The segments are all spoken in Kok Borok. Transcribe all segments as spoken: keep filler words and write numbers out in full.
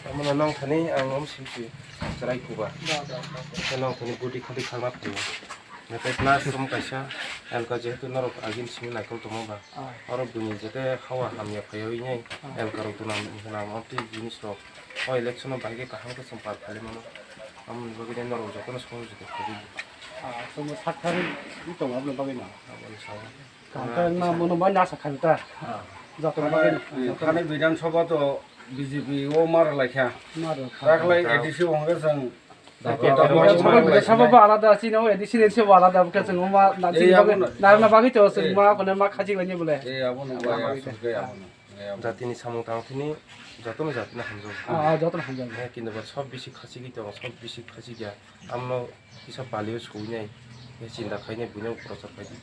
Tamo nang thani ang om simpi chwrai kuba. Nang thani budi khadi khangna phaio. Nete plus som kaisa elka jehetu norok agin simi naikol tongma ba. Oro buini jete hawa hamya phaiwi nai elka rok duna hwnam amtwi jinis rok. O election o bahai khe kaham khe chwng pal phali mano. Amoni bagwi norok jotono song jotoi khogwi. Chwngbo sak thari tongo aboni bagwi no. Aboni sao. Kaham khe wngma mono bai nasa khabi ta. Jotono bagwi no. Thani Bidhan Sabha to B J P o mar laikha. Mar laikha. Taklai A D C bo hwnkhe chwng Sabha bo alada, chini o A D C ni se bo alada, bokhe chwng ma na chini bagwi, narwkna bagwi to chwng ma kono ma khachi laini bole. Eh, abono bai, abono. Jatini samung tang thini jotono jatino hamjak. Ah, ah, jotono hamjak. Eh, kintu ba sob bisi khachigwi tongo, sob bisi khachigya. Amno kisa palio suinai, eh, chinta khainai buino prochar khaidi.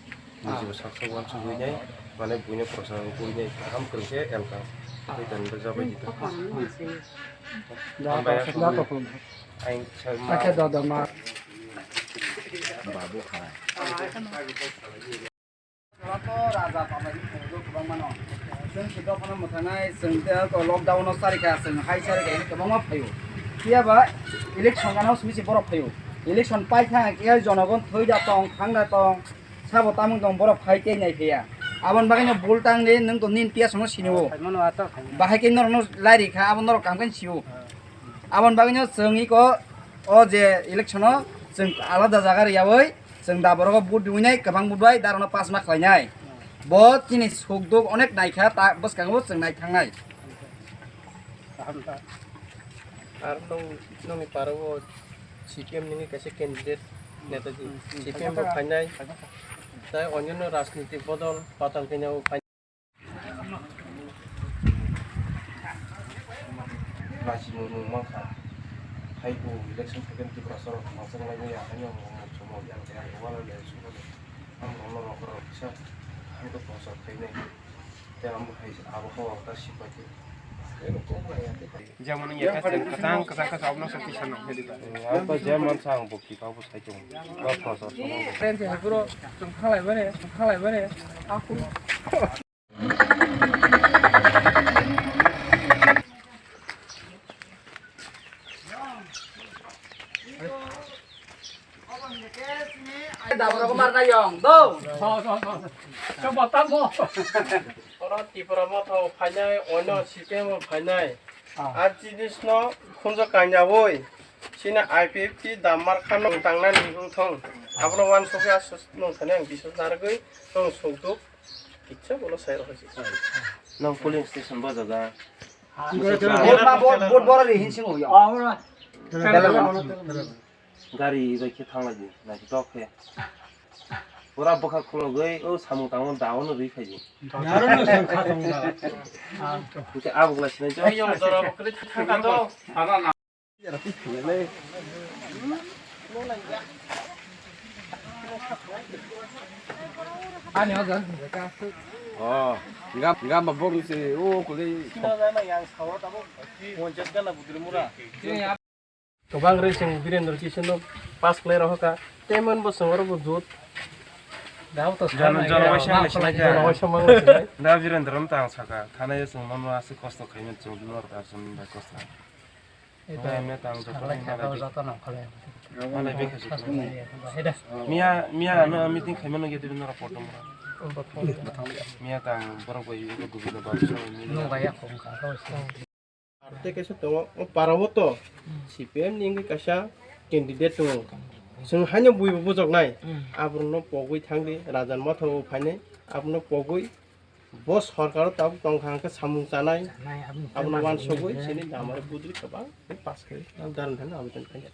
Niji bo sak sak wan suinai, mane buino prochar buinai kaham kwrwngkhe elka. Tei tani bo jabai di ta. Da, hambai da, hambai. Da, da, da, ma. Babu khai. Raja Pamani Photo kwbangma no. Chwng khe dophano mwthanai, chwng tei lockdown no charikha, chwng hai charikha, kwbangma phaio. Phiya ba election gana simi se borok phaio. Election paikha, khe jonogon thwi da tong, thang da tong, sabo tamung tong, borok phai tei nai phiya. Aboni bagwi no bul tang di, nwng to nini tiya sono sini o. Bahai khe norok no lairi kha, abo norok kam khe sio. Aboni bagwi no chwng iko o je election o chwng alada jaga riyawi, chwng da borok o vote riwinai, kwbang vote bai da rok no pass ma khlainai. Bo chini suk duk onek naikha, ta bwskango chwng nai thangnai. Ar nong, nongni para o C P M nini kaisa candidate netaji, C P M bo phainai, tai onyono rajnitik bodol patal kanya o phainai. Lachi mung mung mankha. Hai bo election phaikhe Tiprasa rok mangsa nai ya, hai no mung mung chomo ya, ya, wala le, suno le. Ang rokno rok rok kisa, ang to posa khainai. Tei ang bo hai abo hawa ta sipai khe. Tei rok kok lai ya, tei. Jemon ya ka kwchang kwchang kwchang kwchang obono sa tisa nang khe di ba. Ang to jemon sa ang bo kipa bo sai tong. Ba posa. Friend se bro, chung khalai bare, chung khalai bare. Aku. Oro Tipra Motha o phainai, ono C P M o phainai. Ah. A jinis no khunjo kanya oi. Chini I P F T damar khan no tangnani wngthong. Abono wansukwi aswk nung thani ang biswas narwgwi nung sukduk. Kitsa bono sai rokha se. Nang polling station bo jaga. Bot ma bot, bot boro ri hin singo ya. Gari bai khe thanglai di, naithotok khe. Pura bwkha khulogwi o samung tangmani daono rwi phai di. Narwkno swng kha tong da. Hwnkhe abuk lai sinai jok. Ayong jora bo kwrwi thangkha do. Ani o jaga. Oh, gam, gam ba boru se o kulai. Kwbang rwi chwng Birendra Kishore no pass khlai rw kha, tei mani bo chwng oro bo jut. Jana, jana waisa wngwi sinai kha. Jana waisa wngwi sinai. Da Birendra no ta ang sakha, thana ya chwng mano aswk kosto khaimani chwng norok aswk bai kosto. Eba M L A ta ang joto khalai kha, joto nang khalai. Malai bekha joto. Miya, miya ano meeting khaimano ya dibino ra potom ra. Miya ta ang borok bai ego gubino bai so. Nung bai ya khong kha. Tei kaisa tongo, o para o to C P M ni wngwi kaisa candidate tongo. Chwng haino buibo bujoknai, aborokno pogwi thangdi, Rajan Motha o phainai, abono pogwi bo sorkar o tabuk tongkha hwnkhe samung chanai, abono wansugwi chini damari budri kwbang pass khlai, darwin thani abedan khlai.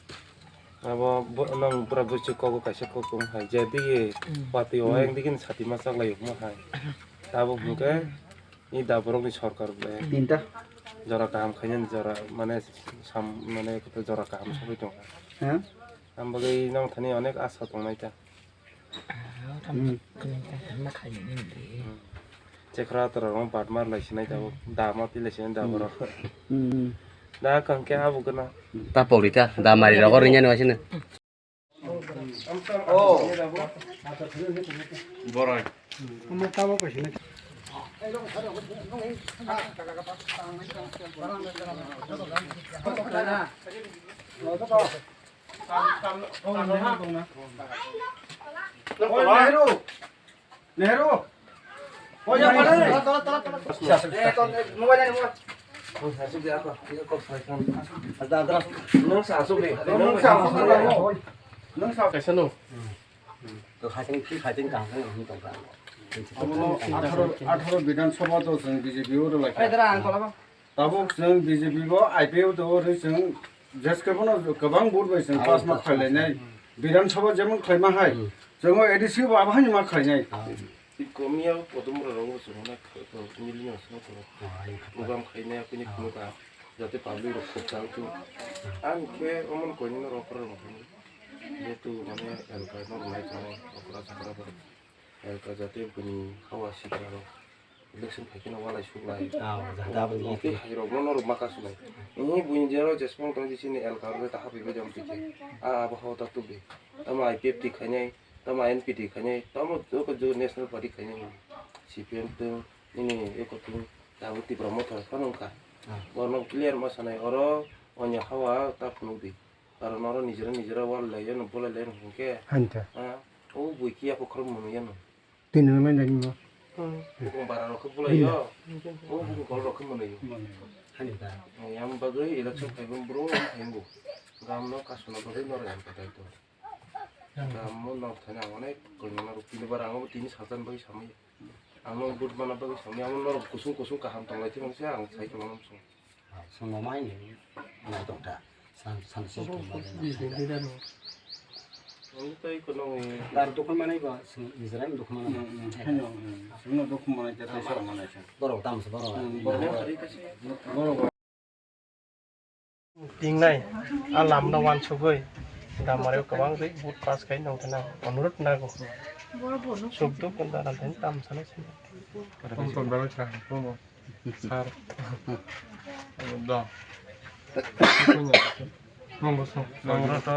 Abo bo-, nang bura buisu kogo kaisa kok tong hai, je digi pati o yang digi sati ma chaklai mo hai. Tabuk hwnkhe Ni da borokni sorkar bai. Tinta. Jora kaham khainani jora, mane, sam, mane, jora kaham sogwi tongo. Ha? Ang bagwi nang thani onek asa tongnai ta. Hmm. Hmm. Chekra tora rong bat mar lai sinai tabuk. Da ma pi lai sinai da borok. Hmm. Da kang khe abo gana. Ta pori ta, da mari rogo rinya no sini. Oh. Borai. Nehru. Nehru. Nung sa asuk di, nung sa asuk di. Kaisa no. To khating, khating kaham khe nung tong kha. Atharo, atharo Bidhan Sabha to chwng B J P o rwlai kha. Tabuk chwng B J P bo I P F to rwi chwng jeskhe bono kwbang vote bai chwng pass ma khlai lainai. Bidhan Sabha jemon khlaima hai. Chwng o A D C bo abo haino ma khlai nai. Twi komiya kodom rok bo chwng na khe to nili no sno to. Program khainai kuni kunu ka jate public rok khub chang tu. Ang khe omon koini no rok rok jetu mane elka no nai chang okra chakra rok. Elka jate bini hawa sikra rok. Election phaikhe no walai suklai. Ah, jahada aboni. Tei khairokno norok ma kasulai. Ini buini jero jesmang tong di sini L K R ta habi bajam tike. A abo hota tubi. Tamo I P F T khainai, tamo N P T khainai, tamo joko joko National Party khainai. C P M tong, ini eko tong, tabo Tipra Motha phano wngkha. Ah. Borno clear ma sanai, oro onya hawa ta phunukdi. Karon oro nijera nijera wal lai, eno bolai lai hwnkhe. Hanta. Ah, o bui kiya kokhol munu yano. Tini nang nang nang. Hmm. Bukung bara rok khe bulaio. Hmm. O bukung kol rok khe manaio. Hani ba. Yang bagwi election phaibung bro hingo. Gam no kasuna bagwi noro yang patai to. Gam mo nok thani ang onek koino noro tini bara ang tini sajan bagwi samai. Ang no but mana bagwi samai ang noro kusung kusung kaham tonglai thimang se ang sai tongmani song. Swngo mai ni na dokta. San san si tong ba. Ang tai kono. Dar dukun manai ba sing Israel dukun manai. Hano. Swngo dukun manai ta tai sa manai sa. Borok tam sa borok. Borok. Tingnai a lamno wansugwi damarwi kwbang ri vote pass khai nongthana onurot nago. Sukduk daran thani tam sanai sini. Sir. Da. Nongo song. Nongo to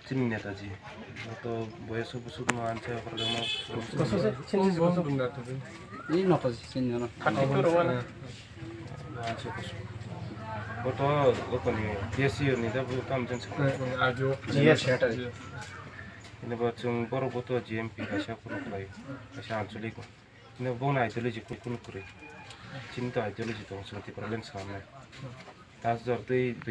chini netaji. To boyes busuk no anse okor no. Chini busuk. Ni no to chini no. Thirty two ro wala. Anse busuk. Bo to okoni P S U ni da bu tam jen sa. Ajo. G S. Ini bo chung borok bo to G M P kaisa kunu khlai. Kaisa anchalik. Hino bongni ideology kunu kwrwi. Chini to ideology tongo, chwng Tipraland swkangni. Das jor twi